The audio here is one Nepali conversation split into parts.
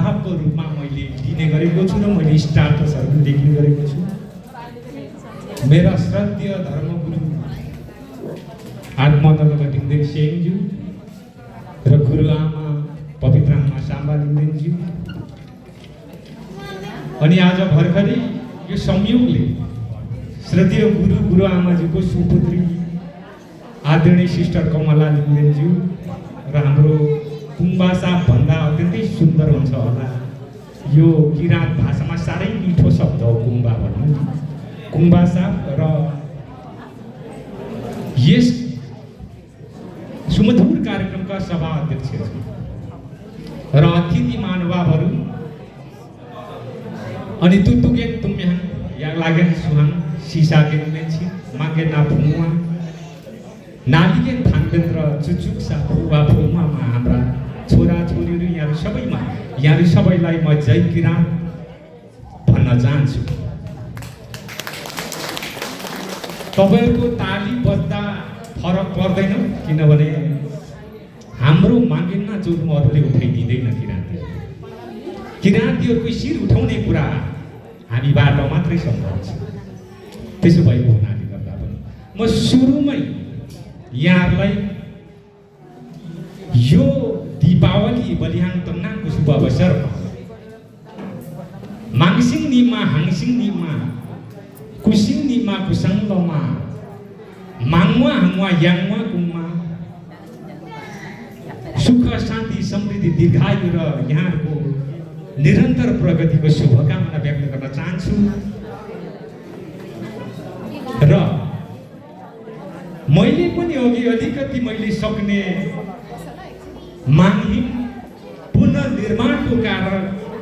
अभिभावकको रूपमा मैले दिने गरेको छु र मैले स्टाटसहरू देख्ने गरेको छु। मेरा श्रद्धेय धर्मगुरु आत्मदलका ढिङ्गे सेनज्यू र गुरुआमा पवित्र आमा साम्बा लिङ्गेनज्यू, अनि आज भर्खरै यो संयोगले श्रद्धेय गुरुआमाजीको सुपुत्री आदरणीय सिस्टर कमला लिङ्गेनज्यू र हाम्रो कुम्बा साप भन्दा अत्यन्तै सुन्दर हुन्छ होला, यो किराँत भाषामा साह्रै मिठो शब्द हो कुम्बा भन्नु, कुम्बा साप र यस सुमधुर कार्यक्रमका सभा अध्यक्ष र अतिथि महानुभावहरू अनि तुतुगेन तुम्याङ याग्लागेन सुहाङ सिसागेन मेन्छि मागेन नाफुङमा नालिगेन थाङबेन्द्र चुचुक साफुवा फुमामा हाम्रा छोरा छोरीहरू यहाँहरू सबैलाई म जय किराँत भन्न चाहन्छु। तपाईँहरूको ताली बज्दा फरक पर्दैन, किनभने हाम्रो मागेन्ना जोड्नु अरूले उठाइदिँदैन। किराँतीहरूको शिर उठाउने कुरा हामीबाट मात्रै सम्भव छ। त्यसो भएको हुनाले गर्दा पनि म सुरुमै यहाँहरूलाई यो दीपावली बलिहाङ तङ्नाङको शुभ अवसरमा माङसिङ निमा हाङसिङ निमा कुसिङ निमा कुसङ्गमा माङवा हाङवा याङवा कुङमा सुख शान्ति समृद्धि दीर्घायु र यहाँहरूको निरन्तर प्रगतिको शुभकामना व्यक्त गर्न चाहन्छु। र मैले पनि अघि अलिकति मैले सक्ने माङहिम पुनर्निर्माणको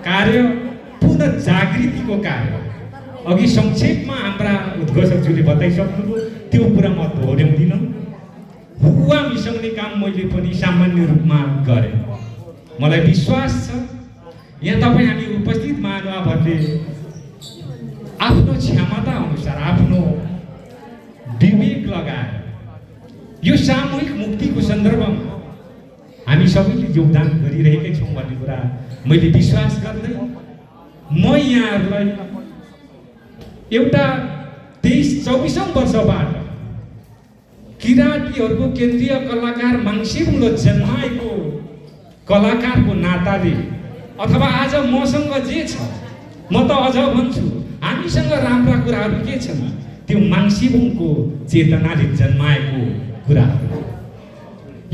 कार्य पुनर्जागृतिको कार्य अघि संक्षेपमा हाम्रा उद्घोषकज्यूले बताइसक्नुभयो, त्यो कुरा म दोहोऱ्याउँदिनँ। हुवा मिसाउने काम मैले पनि सामान्य रूपमा गरेँ। मलाई विश्वास छ यहाँ तपाईँ हामी उपस्थित महानुभावहरूले आफ्नो क्षमता अनुसार आफ्नो विवेक लगाएर यो सामूहिक मुक्तिको सन्दर्भमा हामी सबैले योगदान गरिरहेकै छौँ भन्ने कुरा मैले विश्वास गर्दै म यहाँहरूलाई एउटा 23-24औं वर्षबाट किराँतीहरूको केन्द्रीय कलाकार माङसिबुङले जन्माएको कलाकारको नाताले अथवा आज मसँग जे छ म त अझ भन्छु हामीसँग राम्रा कुराहरू के छन्, त्यो माङसिबुङको चेतनाले जन्माएको कुराहरू।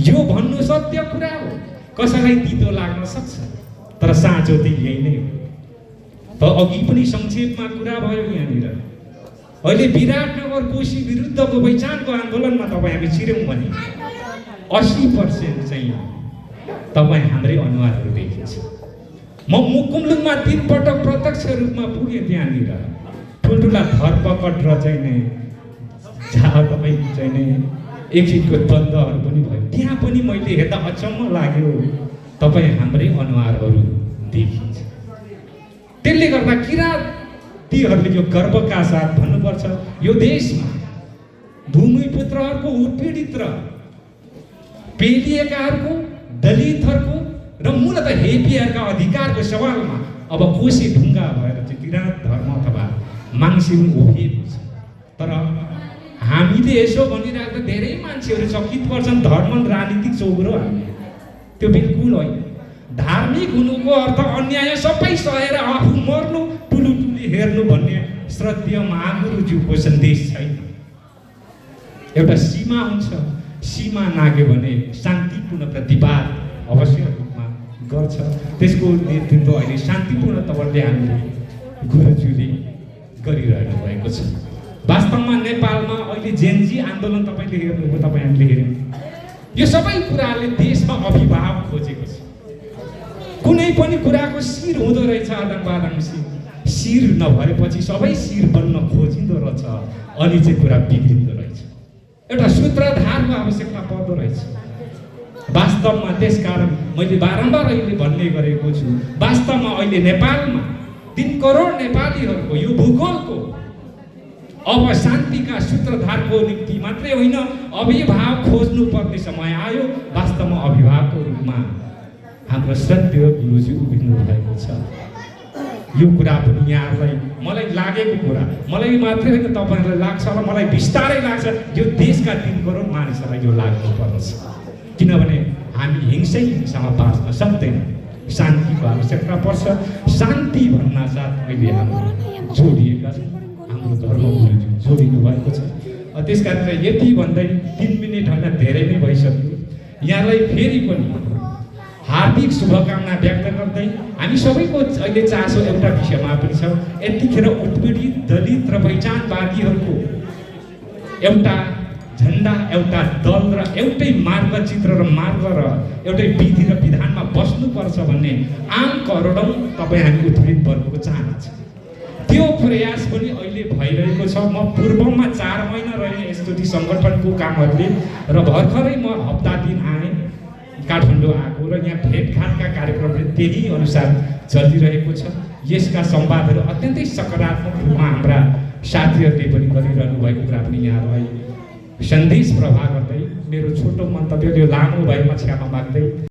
यो भन्नु सत्य कुरा हो, कसैलाई तितो लाग्न सक्छ, तर साँचो चाहिँ यही नै हो। त अघि पनि संक्षेपमा कुरा भयो यहाँनिर अहिले विराटनगर कोशी विरुद्धको पहिचानको आन्दोलनमा तपाईँ हामी छिर्यौँ भने 80% चाहिँ तपाईँ हाम्रै अनुहारहरू देखिन्छ। म मुकुमलुङमा 3 पटक प्रत्यक्ष रूपमा पुगेँ, त्यहाँनिर ठुल्ठुला धरपकड र चाहिँ नै जहाँ तपाईँ चाहिँ नै एकछिनको द्वन्द्वहरू पनि भयो, त्यहाँ पनि मैले हेर्दा अचम्म लाग्यो, तपाईँ हाम्रै अनुहारहरू देखिन्छ। त्यसले गर्दा किराँतीहरूले यो गर्वका साथ भन्नुपर्छ, यो देशमा भूमिपुत्रहरूको उत्पीडित र पेलिएकाहरूको दलितहरूको र मूलतः हेपिएरका अधिकारको सवालमा अब कोशी ढुङ्गा भएर चाहिँ किराँत धर्म अथवा माङसिबुङ उभिएको छ। तर हामीले यसो भनिराख्दा धेरै मान्छेहरू चकित पर्छन्, धर्म राजनीतिक चौरो हामी, त्यो बिल्कुल होइन। धार्मिक हुनुको अर्थ अन्याय सबै सहेर आफू मर्नु टुलुटुली हेर्नु भन्ने श्रद्धेय महागुरुज्यूको सन्देश छैन। एउटा सीमा हुन्छ, सीमा नाग्यो भने शान्तिपूर्ण प्रतिवाद अवश्य रूपमा गर्छ। त्यसको नेतृत्व अहिले शान्तिपूर्ण तवरले हामीले गुरुज्यूले गरिरहनु भएको छ। वास्तवमा नेपालमा अहिले जेनजी आन्दोलन तपाईँले हेर्नुभयो, तपाईँ हामीले हेर्यौँ, यो सबै कुराले देशमा अभिभाव खोजेको छ। कुनै पनि कुराको शिर हुँदो रहेछ आदान-प्रदानसित, शिर नभएपछि सबै शिर बन्न खोजिँदो रहेछ, अनि चाहिँ कुरा बिग्रिँदो रहेछ। एउटा सूत्रधारको आवश्यकता पर्दो रहेछ वास्तवमा। त्यसकारण मैले बारम्बार अहिले भन्ने गरेको छु, वास्तवमा अहिले नेपालमा 3 करोड नेपालीहरूको यो भूगोलको अब शान्तिका सूत्रधारको निम्ति मात्रै होइन, अभिभावक खोज्नुपर्ने समय आयो। वास्तवमा अभिभावकको रूपमा हाम्रो श्रद्धेय गुरुजी उभिनु भएको छ। यो कुरा पनि यहाँहरूलाई मलाई लागेको कुरा, मलाई मात्रै होइन तपाईँहरूलाई लाग्छ होला, मलाई बिस्तारै लाग्छ यो देशका 3 करोड मानिसहरूलाई यो लाग्नुपर्छ। किनभने हामी हिंसामा बाँच्न सक्दैनौँ, शान्तिको आवश्यकता पर्छ। शान्ति भन्न साथ अहिले हाम्रो जोडिएका छौँ, हाम्रो धर्मगुरुजी जोडिनु भएको छ। त्यस कारण यति भन्दै 3 मिनट होइन धेरै नै भइसक्यो। यहाँलाई फेरि पनि हार्दिक शुभकामना व्यक्त गर्दै हामी सबैको अहिले चासो एउटा विषयमा पनि छ। यतिखेर उत्पीडित दलित र पहिचानवादीहरूको एउटा झन्डा, एउटा दल र एउटै मार्गचित्र र मार्ग र एउटै विधि र विधानमा बस्नुपर्छ भन्ने आम करोडौँ तपाईँ हामी उत्पीडित वर्गको चाहना छ। त्यो प्रयास पनि अहिले भइरहेको छ। म पूर्वमा 4 महिना रहे स्तुति सङ्गठनको कामहरूले र भर्खरै म हप्ता दिन आएँ काठमाडौँ आएको र यहाँ भेटघाटका कार्यक्रमले त्यही अनुसार चलिरहेको छ। यसका संवादहरू अत्यन्तै सकारात्मक रूपमा हाम्रा साथीहरूले पनि गरिरहनु भएको कुरा पनि यहाँलाई सन्देश प्रवाह गर्दै मेरो छोटो मन्तव्य यो लामो भएमा क्षमा माग्दै